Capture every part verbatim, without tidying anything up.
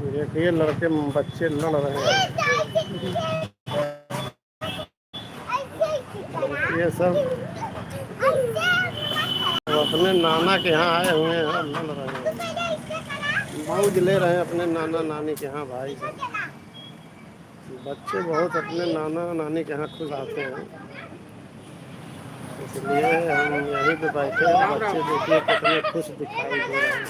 देखिए, लड़के, बच्चे लड़ रहे हैं। ये सब अपने नाना के यहाँ आए हुए हैं, लड़ रहे हैं, मौज ले रहे हैं अपने नाना नानी के यहाँ। भाई, बच्चे बहुत अपने नाना नानी के यहाँ खुश आते हैं, इसलिए हम यहीं पे बैठे हैं। बच्चे देखिए कितने खुश दिखाई दे रहे हैं।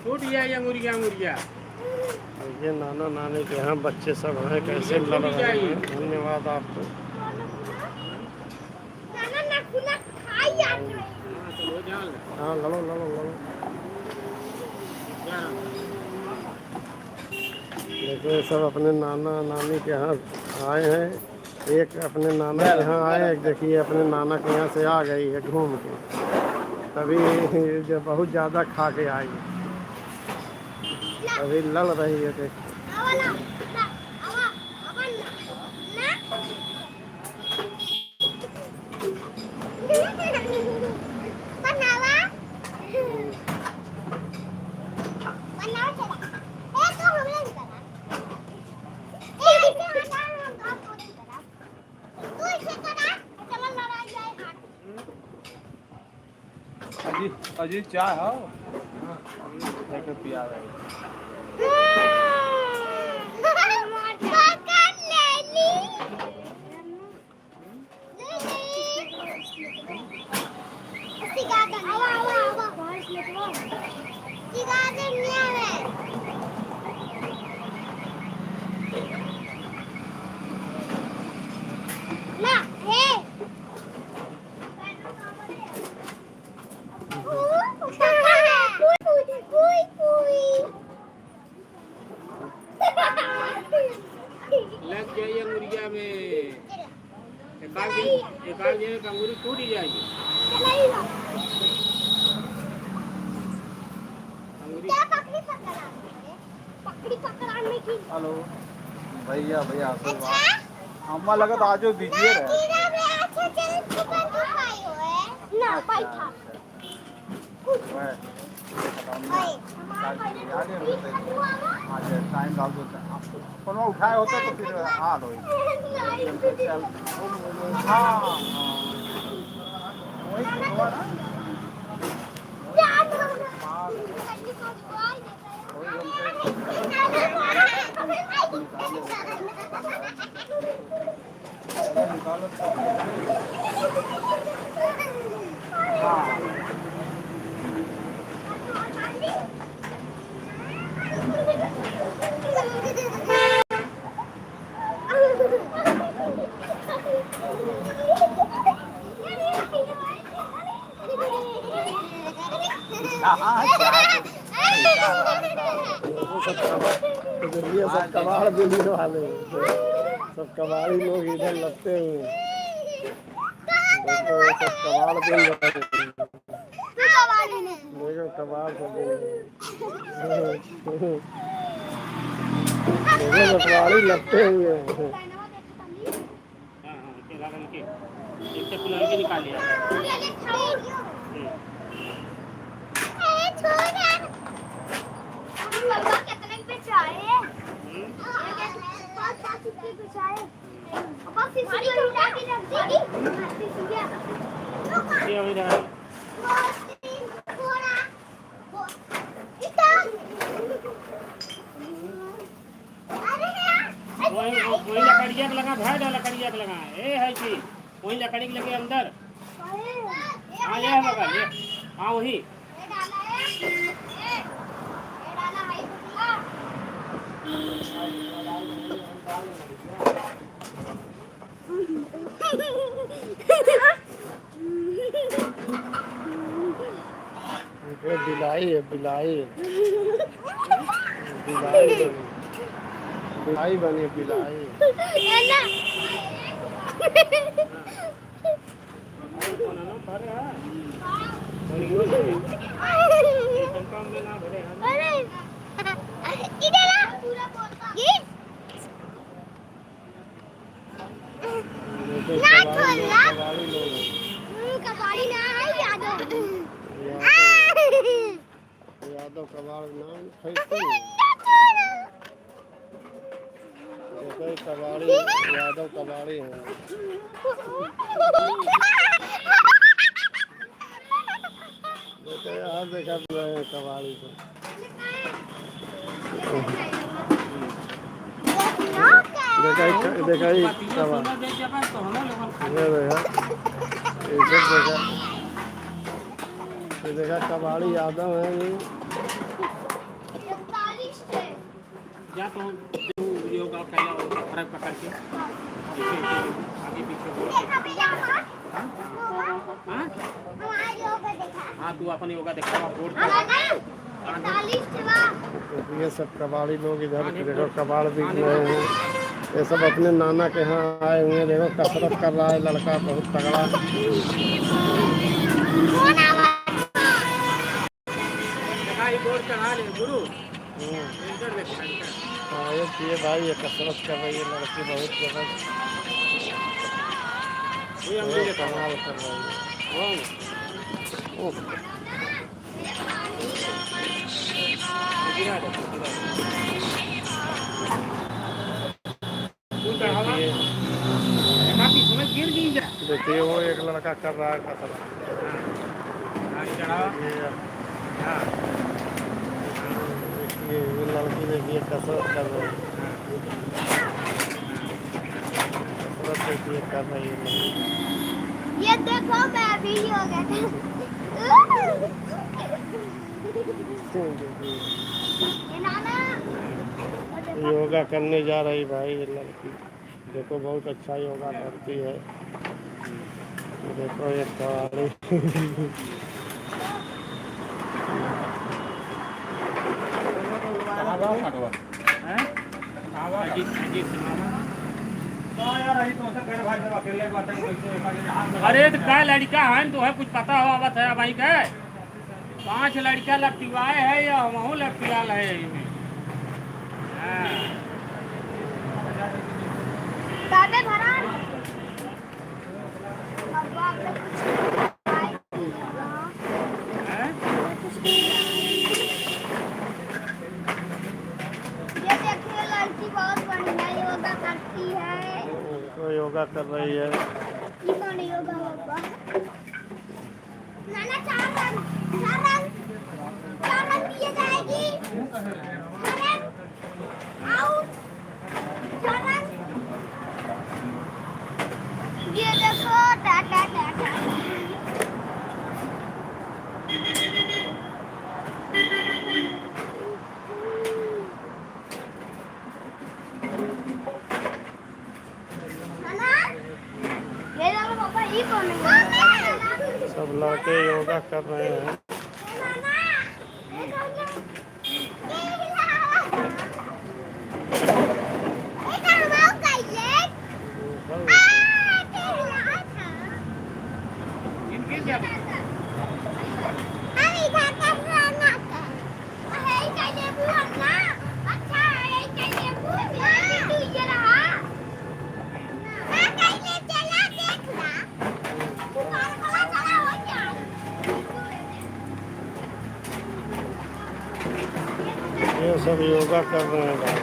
टूट गया ये मुर्गिया, मुर्गिया। देखिए, नाना नानी के यहाँ बच्चे सब हैं, कैसे लड़ रहे हैं। धन्यवाद आपको। हाँ, लड़ो, लड़ो, लड़ो। देखो, ये सब अपने नाना नानी के यहाँ आए हैं। एक अपने नाना के यहाँ आए, एक देखिए अपने नाना के यहाँ से आ गई है घूम के, तभी जो बहुत ज़्यादा खा के आई, तभी लड़ रही है। देखिए, अजी, अजी, चाय हो? लेके पिया रहे। लग जाइए मुर्गिया में। एक आध दिन, एक आध दिन एक अंगूरी टूट ही जाएगी। अंगूरी। हेलो भैया, भैया, आशीर्वाद। अम्मा लगत आजो बिजी रहे। ना, बैठा। आज टाइम डाल दो। फोन उठाए होते तो फिर हाल होई। हाँ, हाँ। वही तो हुआ ना। हाँ। वही हम तो देखो, सब कबाड़, देखिए, सब कबाड़ बिल्ली वाले, सब कबाड़ी लोग इधर लगते हुए। देखो, ये सब कबाड़ बिल्ली वाले। देखो, कबाड़ सब बिल्ली। देखो, सब कबाड़ी लगते हुए। हाँ, हाँ, एक लड़के, एक तो लड़के निकाल लिया। हम्म। ये वही रहा। वही, वही लकड़िया के लगा, धर दे लकड़िया के लगा। ए, है कि वही लकड़ी के लगे अंदर। हाँ, ये है बगल, ये। हाँ, वही। ये बिलाई है, बिलाई। बिलाई बनी। बिलाई बनी, बिलाई। अरे, इधर आ। ये ना कबाड़ी लोग, खोलना। कबाड़ी लोग। हम्म, कबाड़ी ना है, यादव। यादव। यादव का कबाड़ नाम खैती। देखो, ये कबाड़ी, यादव कबाड़ी है। देखो यार, देखा हुआ है कबाड़ी को। देखा ही, देखा ही कबाड़ी। ये देखा, ये सब देखा। ये देखा, कबाड़ी यादव है ये। जा तो, तू योगा कर ला, वो फरक पकड़ के। पीछे, पीछे, आगे पीछे बोल। हाँ? हाँ, तू अपन योगा दिखावा, बोर्ड पर। तो ये सब कबाड़ी लोग इधर देखो, कबाड़ बिक रहे हैं। ये सब अपने नाना के यहाँ आए हुए हैं। देखो, कसरत कर रहा है लड़का, बहुत तगड़ा। देखा, ये बोर्ड चढ़ा ले, गुरु। हम्म। इधर देखो, इधर। हाँ, ये, ये भाई, ये कसरत कर रही है लड़की, बहुत जबरदस्त। ये हम बहुत देखो। कमाल कर रही है। वाह। ओह। गिरा दे, गिरा दे। तू चढ़ावा। देखिए। काफी समय गिर गई जा। देखिए, वो एक लड़का कर रहा है कसरत। हाँ। हाँ, चढ़ावा। ये, हाँ। देखिए, ये लड़की देखिए कसरत कर रही है। हाँ। कसरत देखिए कर रही है। ये देखो, मैं अभी योगा कर योगा करने जा रही भाई ये लड़की। देखो, बहुत अच्छा योगा करती है। देखो, एक सवारी। अरे, तो का लड़का है, तो है कुछ पता हो आवत है भाई का? पांच लड़का लपटिवाए है या हमहू लपटियाल है एमे? हाँ। दादा धरा। अब आप लोग कुछ खाए। हैं? ये देखिए, लड़की बहुत बढ़िया योगा करती है। वो योगा कर रही है। ये कौन योगा होगा? नाना, चार रन, चार रन, चार रन दिए जाएगी। चार रन, आउट, चार रन। ये देखो, टा, टा, टा, टा। सब लड़के योगा कर रहे हैं। ये सब योगा कर रहे हैं भाई।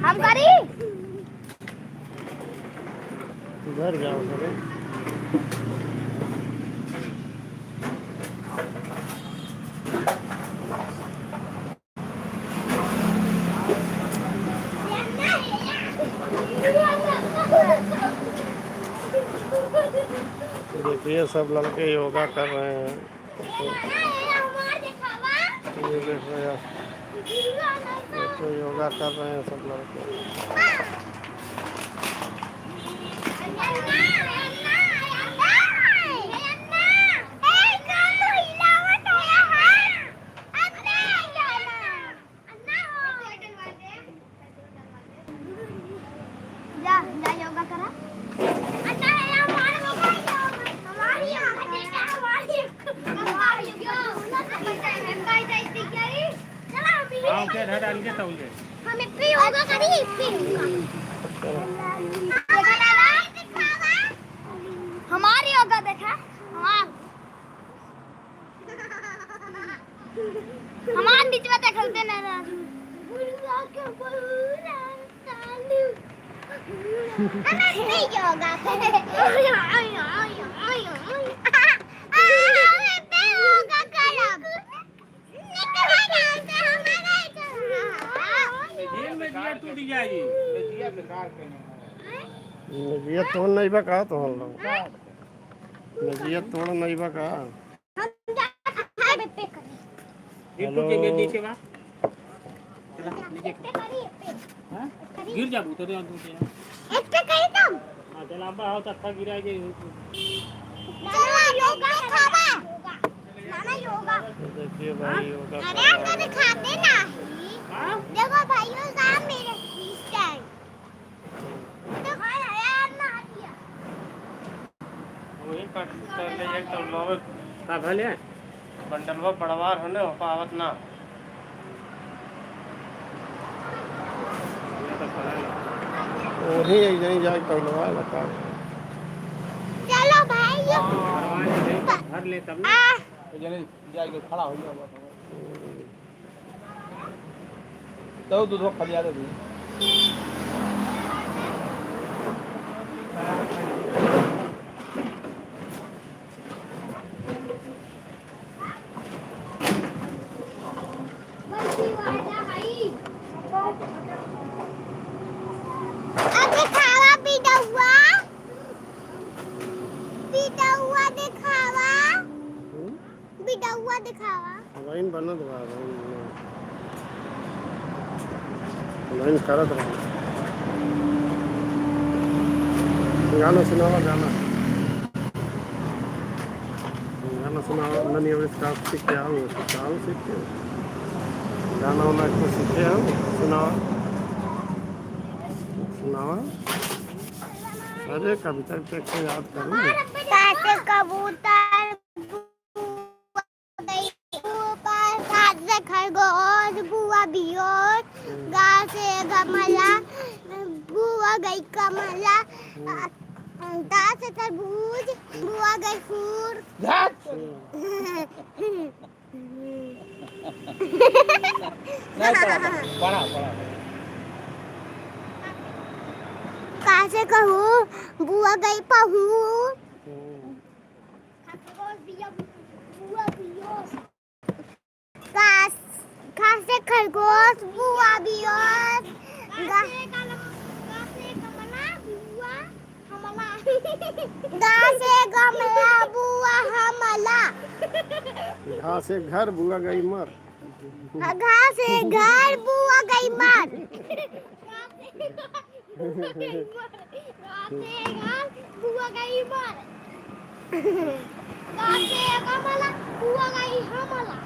हम करी? घर जाओ, घरे। देखिए, सब लड़के योगा कर रहे हैं। ये देखो यार, ये तो योगा कर रहे हैं सब लड़के। के धर डाल के तौल दे। हम इस पे योगा करी, इस पे योगा। देखा दादा? हमार योगा देखा, हमार। हमार बीच में देखल दे ना राजू। हम इस पे योगा करी। हम इस पे योगा करब। ये नजिया टूट जाई। नजिया बेकार कहीं। नजिया तोड़ नहीं बा का तोहन लोग? नजिया तोड़ नहीं बा का? हम जा, हम पे करें। ये हेलो। टूट के नीचे बा। चला, नीचे। हाँ? गिर जाबू, उतरे और नीचे। एक पे कहीं तुम। हाँ, चला, अब आओ, तब तक गिरा के। चला, योगा खावा। नाना, योगा। देखिए भाई, योगा अरे, कर रहा तो है। दिखा दे ना। हाँ? देखो भाई, योगा मेरे freestyle। देखो यार, ना हटिया। वही काट, पहले एक तो लोग का भले? बंडलवा बड़वार होने हो पावत ना। वही एक जनी जाए पहलवा लगा। चलो भाई, ये भर ले तब ना। आ। ये जनी जाए के खड़ा हो गया। तो दूध खा लिया रे। अब दिखावा बिडौआ, बिडौआ दिखावा। बिडौआ दिखावा। वही बनत बा, वही बनत। वही करत बा। गाना सुनावा, गाना। गाना सुनावा, ननी अवरेश का सीख के आओ, का सीख के? गाना वाना कुछ सीखे हो? सुनावा। सुनावा। अरे, कविता, कविता याद करो। कैसे कबूतर बुआ गई ऊपर, घास से खरगोश बुआ बियोश, हम्म। गाय से गमला बुआ गई कमला, हम्म। गाय से तरबूज बुआ गई फूल। घास। हम्म। नहीं, पढ़ा, पढ़ा, पढ़ा, पढ़ा। गाय से कहूँ बुआ गई पहुँ। हम्म। घास, घास से खरगोश बुआ बियोश। घास से गमला बुआ हमला। घास से गमला बुआ हमला। घास से घर बुआ गई मर। घास से घर बुआ गई मर। गाते गाल बुआ गई मर। गाते गमला बुआ गई हमला।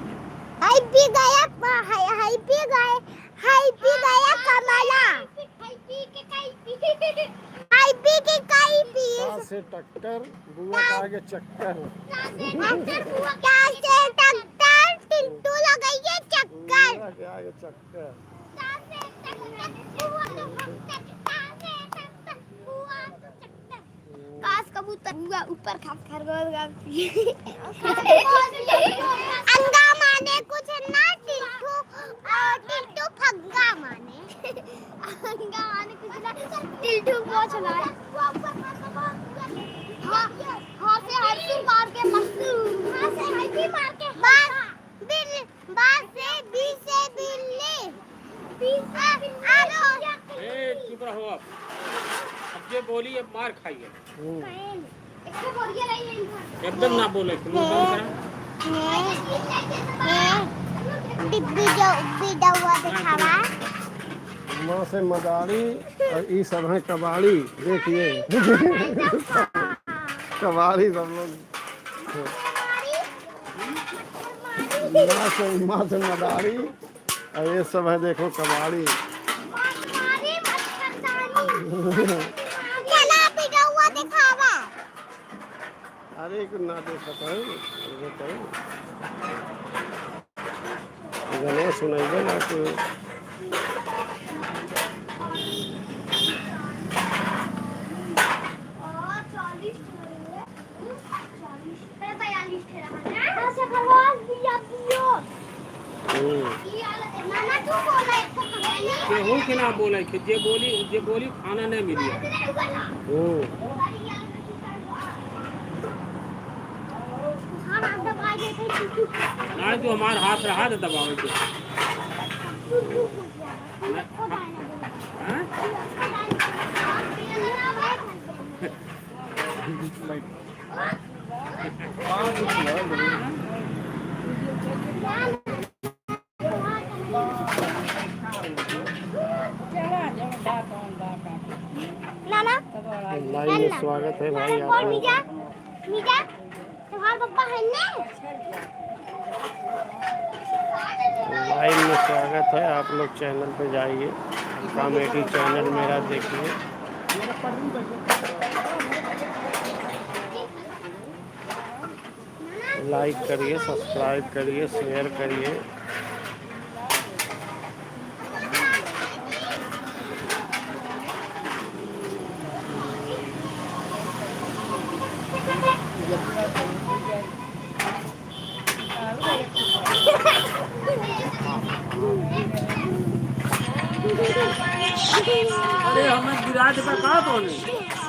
हाय पी गया, हाय, हाय पी गए, हाय पी गया कमला। हाय पी के काई पी। हाय पी के काई पी। का से टक्कर, बुआ का आगे चक्कर। का से टक्कर, बुआ का आगे चक्कर। टिंटू लगइए चक्कर। बुआ के आगे चक्कर। कास कबूतर हुआ ऊपर खास खरगोश का। अंगा माने कुछ ना टिल्ठू, अ, टिल्ठू फग्गा माने। अंगा माने कुछ ना टिल्ठू पोछ ना। हाँ, हाँ से हल्की मार के मस्तू। हाँ से हल्की मार के बस। बिल, बा से, बी से बिल्ली। बी से बिल्ली। ए, चुप रहो अब। अब जे बोली, अब मार खाइए। हम्म। एकदम ना बोले, तुम बंद करा। डिब्बी जो, बिडौआ दिखावा। माँ से मदारी और ई सब हैं कबाड़ी, देखिए। कबाड़ी सब लोग। माँ से, माँ से मदारी, और ये सब है, देखो, कबाड़ी। चला, पिटौआ दिखावा। अरे, कुछ ना दे सकते हैं, ये तो। गने सुनाइबे ना तो। हम्म। केहू के ना बोले, कि जे बोली, जे बोली खाना नहीं मिली। हम्म। आज तो हमार हाथ रहा था दबावे के। हाँ? नाना। Live में स्वागत है भाई आपका। मीजा, मीजा, तुम्हार पप्पा है ने? Live में स्वागत है, आप लोग channel पे जाइए, comedy channel मेरा देखिए। Like करिए, subscribe करिए, share करिए। अरे, हमें गिरा देता का तोने?